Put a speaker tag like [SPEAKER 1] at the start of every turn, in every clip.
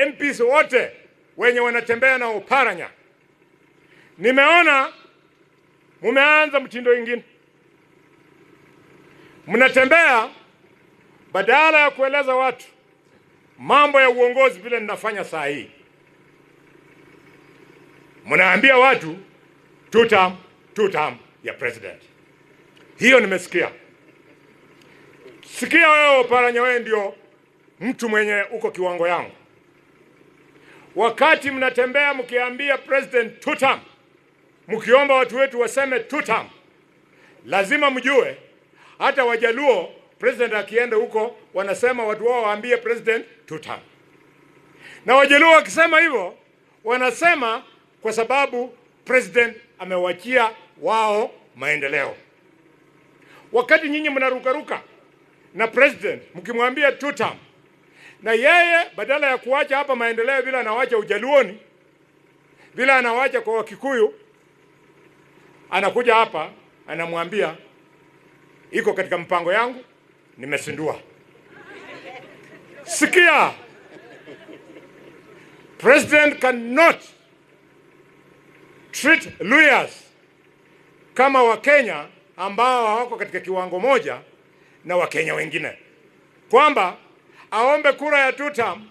[SPEAKER 1] MPs wote wenye wanatembea na Oparanya, nimeona mumeanza mtindo ingine, mnatembea badala ya kueleza watu mambo ya uongozi vile ninafanya saa hii, mnaambia watu two term, two term ya president. Hiyo nimesikia. Sikia wewe Oparanya, wewe ndio mtu mwenye uko kiwango yangu. Wakati mnatembea mkiambia president two term, mkiomba watu wetu waseme two term, lazima mjue hata Wajaluo president akienda huko wanasema watu wao waambie president two term, na Wajaluo wakisema hivyo wanasema kwa sababu president amewachia wao maendeleo. Wakati nyinyi mnarukaruka na president mkimwambia two term, na yeye badala ya kuacha hapa maendeleo vile anawacha Ujaluoni, vile anawacha kwa Wakikuyu, anakuja hapa anamwambia iko katika mpango yangu, nimezindua. Sikia, president cannot treat Luhyas kama Wakenya ambao hawako katika kiwango moja na Wakenya wengine, kwamba aombe kura ya two term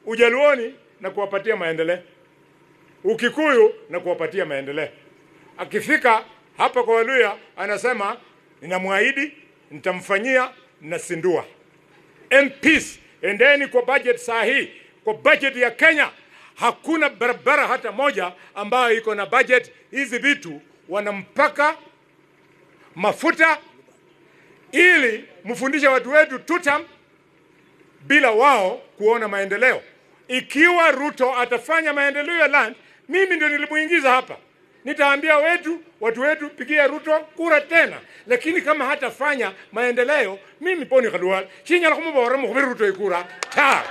[SPEAKER 1] Ujaluoni na kuwapatia maendeleo, Ukikuyu na kuwapatia maendeleo. Akifika hapa kwa Waluhya anasema ninamwahidi, nitamfanyia, nasindua. MPs, endeni kwa budget saa hii, kwa budget ya Kenya hakuna barabara hata moja ambayo iko na budget. Hizi vitu wanampaka mafuta ili mfundishe watu wetu two term bila wao kuona maendeleo. Ikiwa Ruto atafanya maendeleo ya land, mimi ndio nilimuingiza hapa, nitaambia watu wetu pigia Ruto kura tena, lakini kama hatafanya maendeleo, mimi Boni Khalwale shinyala khumubora mukhubire Ruto ikura ta.